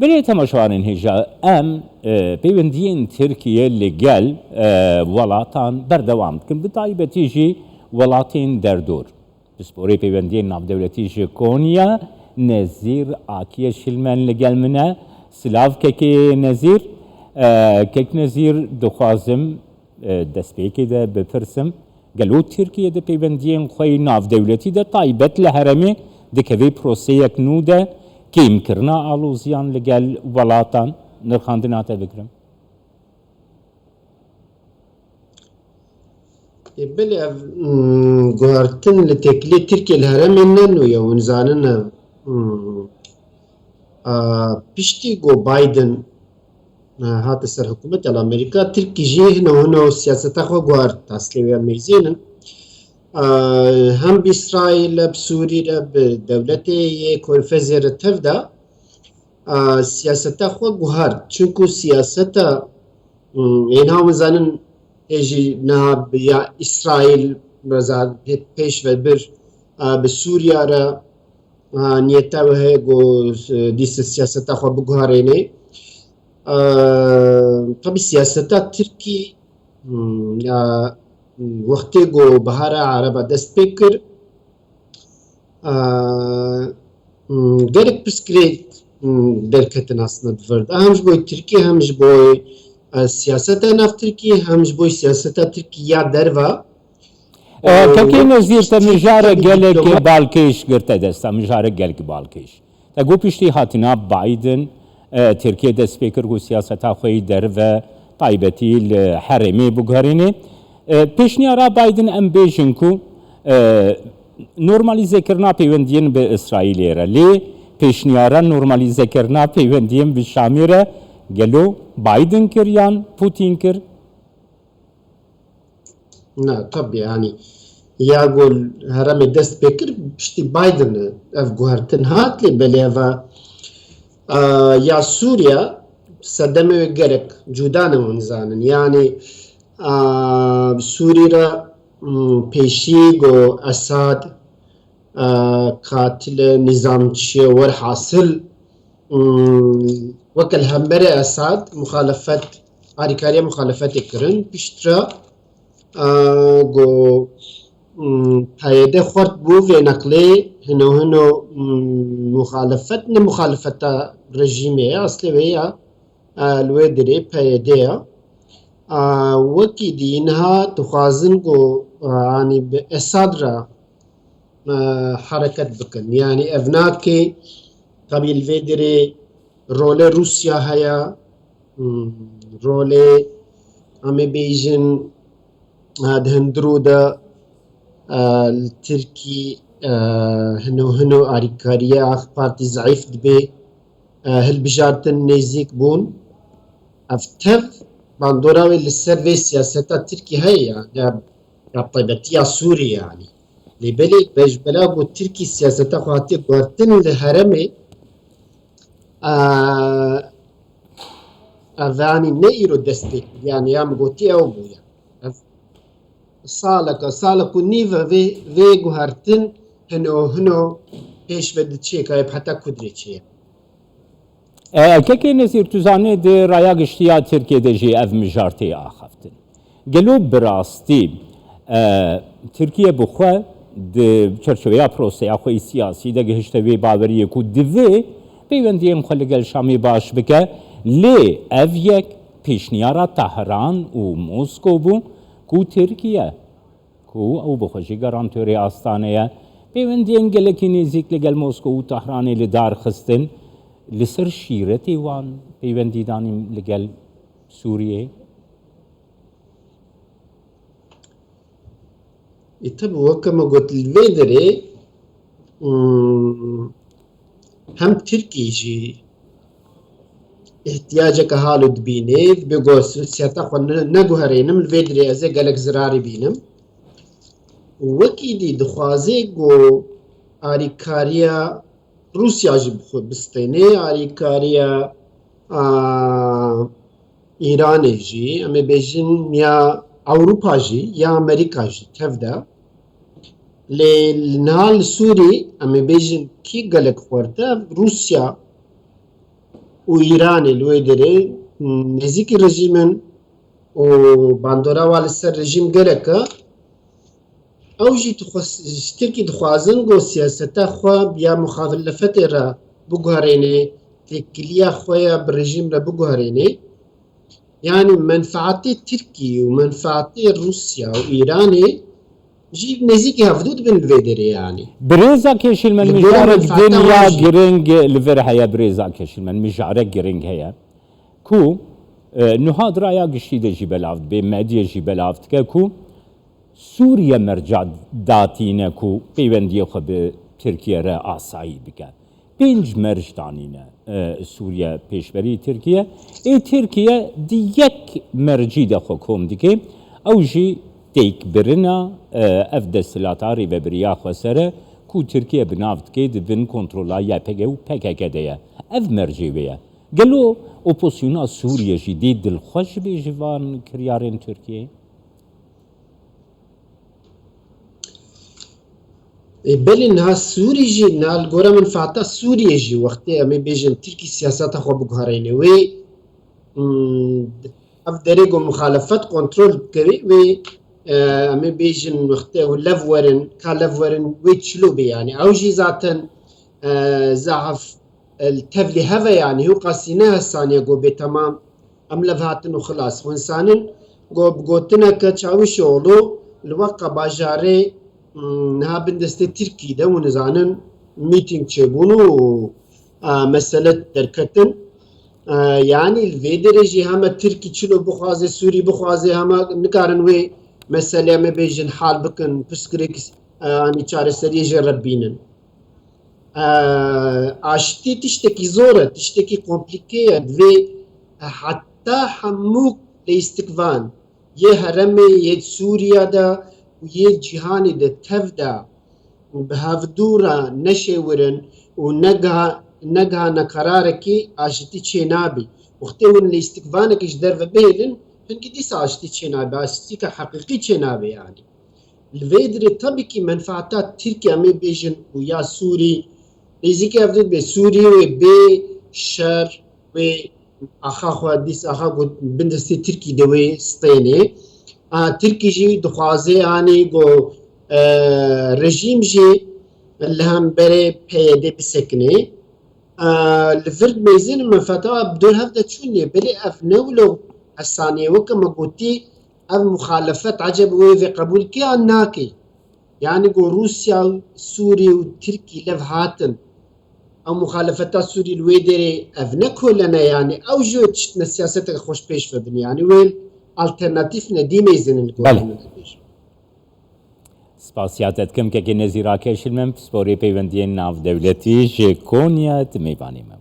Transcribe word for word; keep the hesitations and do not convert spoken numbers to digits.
Belê temaşevanên hêja, em, e, peywendiyên Tirkiye li gel, e, welatan berdewam dikin, bi taybetî jî welatên derdor. Pisporê peywendiyên navdewletî ji Konya, Nezîr Akiye Şilmen li gel min e. Silav kekê Nezîr. E, kek Nezîr, dixwazim, e, destpêkê de bipirsim, gelo Tirkiye di peywendiyên xwe yê navdewletî de taybet li herêmê dikeve proseyek nû de kêmkirina aloziyan li gel welatan nirxandina te bigirim? Ê, belê, ev, mm, guhertin li têkiliyê Tirkiye li herêmê ne nû ye, hûn zanin ev, mm, a, piştî ku Biden, e, hate ser hikûmeta li Amerîka, Tirkî jî hino hino siyaseta xwe guhart, aslê wê em mêzên in. A, hem bi Îsraîl re, bi Sûrî re, bi dewletê yê Körfezê re tev de, a, siyaseta xwe guhart. Çunku siyaseta, mm, êna hûn zanin, ê jî niha bi ya Îsraîl reza pê-, pêş ve bir, a, bi Sûriya re, a, niyeta wê heye ku, e, dîsa siyaseta xwe biguherênê. A, tabî siyaseta Tirkî, mm, ya, mm, wextê ku Bihara Ereba dest pê kir, a, mm, gelek pirsgirêk, mm, derketin aslında di vir de. Hem ji bo Tirkî, hem ji bo, e, siyaseta nav Tirkî, hem ji bo siyaseta Tirkî ya derva. E, Kekê Nezîr, te mijara gelekî balkêş girte dest, te mijara gelekî balkêş. Te got piştî hatina Biden, e, Tirkiye dest pê kir ku siyaseta xwe yî derve taybetî li herêmê biguherînê. E, pêşniyara Biden em bêjin ku, e, normalîzekirina peywendiyên bi Îsraîlê re. Lê pêşniyara normalîzekirina peywendiyên bi Şamê re gelo Biden kir yan Putin kir? Na, tabî, yanî ya ku herêmê dest pê kir, piştî Biden ev guhertin hat, lê belê eva, a, ya Sûriya sedemê wê gelek cuda ne, hûn zanin. Yanî, a, Sûrî re, mm, pêşî ku Esad, a, katil e, nîzamçî ye, werhasil, mm, weke li hemberê Esad muxalefet, alîkariya muxalefetê kirin. Piştre, e, ku, mm, P Y D xwert bû vê neqlê hino hino, mm, muxalefet, ne muxalefeta rejîmê ye, aslê wê ya, e, li wê dirê P Y D ya. E, wekî dî niha dixwazin ku, e, yanî bi Esad re e, hereket bikin. Yanî ev nake, tabî li vê derê rolê Rûsya heye, hmm, rolê, em ê bêjin, e, di hundirû de, e, li Tirkî, e, hino hino alîkariya AK Partî zeîf dibe, e, hilbijartin nêzîk bûn. Ev tev bandora wê li ser vê siyaseta Tirkî heye ya, ya, ya taybetiya Sûrî yanî. Lê belê ji bela ku Tirkî siyaseta xwe hatiye guhertin li herêmê, a, ev yanî ne îro dest pê kir, yanî ya min gotî ew bûye. Ev saleka, salek û nîv e vê, vê guhertin hino hino pêş ve diçe, ka heta ku dirê çêye. E, Kekê Nezîr, tu zanî di raya giştî ya Tirkiyê de jî ev mijar tê axaftin. Gelo bi rastî, e, Tirkiye bi xwe di çerçeveya proseya xwe yî siyasî de gihişte vê baweriyê ku divê peywendiyên xwe li gel Şamê baş bike, lê ev yek pêşniyara Tehran û Moskow bû ku Tirkiye, ku ew bi xwe jî garantorê astane ye, peywendiyên gelekî nêzîk li gel Moskow û Tehranê li dar xistin, li ser şîretê wan peywendî danîn li gel Sûriyê. Ê, tabi, weke me got, li vê derê, hmm, hem Tirkî jî ihtiyaceke halo dibîne, dibe ku siyaseta xwe ne-, neguherînim, li vê dirê ez ê gelek zirarî bînim. Wekî dî dixwaze ku alîkariya Rûsya jî bi xwe bistêne, alîkariya, a, Îranê jî, em ê bêjin ya Ewropa jî, ya Amerîka jî tev de. Lê niha li Sûrî, em ê bêjin kî gelek xurt e, Rûsya û Îranê li wê derê, hmm, nêzîkî rejîm in û bandora wan li ser rejîm gelek e. Ew jî dixwaz-, ji Tirkî dixwazin ku siyaseta xwe ya muxalefetê re biguherênê, têkiliya xwe ya bi rejîm re biguherênê. Yanî menfaatê Tirkî û menfaatê Rûsya û Îranê jî nêzîkî hevdû dibin li vê derê yanî. Birêza Keşilmen, Li gorî mijarek menfaata din wan ya jî. Giring li vir heye, birêza Keşilmen, mijarek giring heye. Ku, e, niha di raya giştî de jî belav dibe, medya jî belav dike ku Sûriye merca datîne ku peywendiyê xwe bi Tirkiye re asayî bike. Pênc merc danîne, e, Sûriye pêşberî Tirkiye. Ê Tirkiye di yek mercî de xwe kom dike. Ew jî têkbirina, e, ev desthilata rêvebiriya xweser e ku Tirkiye bi nav dike di bin kontrola Y P G û P K K de ye. Ev mercê wê ye. Gelo opozisyona Sûriye jî dê dilxweş be ji van kiryarên Tirkiyeyê? Ê, belê niha Sûrî jî, niha li gora menfaata Sûriyê jî wextê em ê bêjin Tirkî siyaseta xwe biguherîne wê, hmm, ev derê ku muxalefet kontrol bikevê wê, e, em ê bêjin wextê ew lev werin, ka lev werin wê çilo bê yanî. Ew jî zaten, e, zehf, e, li tevlî heve yanî, hû qasî ne hesaniye ku bê temam em lev hatin û xilas. Xwinsanin ku bi gotineke Çawişoğlu li Weqa bajarê, mm, niha bin destê Tirkî de hûn nizanin mîtîng çêbûn û, a, mesele derketin. A, yanî li vê derê jî heme Tirkî çilo bixwaze, Sûrî bixwaze, hema nikarin wê meselê em ê bêjin hal bikin, pirsgirêk, a, anî çareseriyê jê re bînin. E, aştî tiştekî zor e, tiştekî komplîke ye. Divê heta hemû leyîstikvan yê heremê, yê Sûriya de û yê cîhanê de tev de bi hevdû re neşêwirin û negiha-, negihane qerarekî, aştî çênabî. Wextê hûn leyîstikvanekî ji derve bihêlin, hingî dîsa aştî çênabe, aştîka heqîqî çênabe yanî. Li vê dirê tabii ki menfaata Tirkiye em ê bêjin û ya Sûrî, nêzîkî ev dibe Sûrî wê bê şer, wê axa xwe dîs axa ku bin destê Tirkî de wê stênê. A, Tirkî jî dixwaze anî ku, e, rejîm jî li hemberê P Y D bisekinê. E, li vir mêzin menfaata bi dor hev de çûnê, belê ev ne wilo hesaniye weke me gotî, ev muxalefet eceb wê vê qebûl ke an nake? Yanî ku Rûsya û Sûrî û Tirkî lev hatin, ew muxalefeta Sûrî li wê derê ev ne kolene yanî ew jî wê tiştine siyaseteke xweş pêş ve bin yanî wê alternatîf ne dî mêzinin li Belê. Gorî min dibêjim. Spasiya te dikim kekê Nezîra Keşilmen, pisporê peywendiyên navdewletî ji Konya di mêvanê me.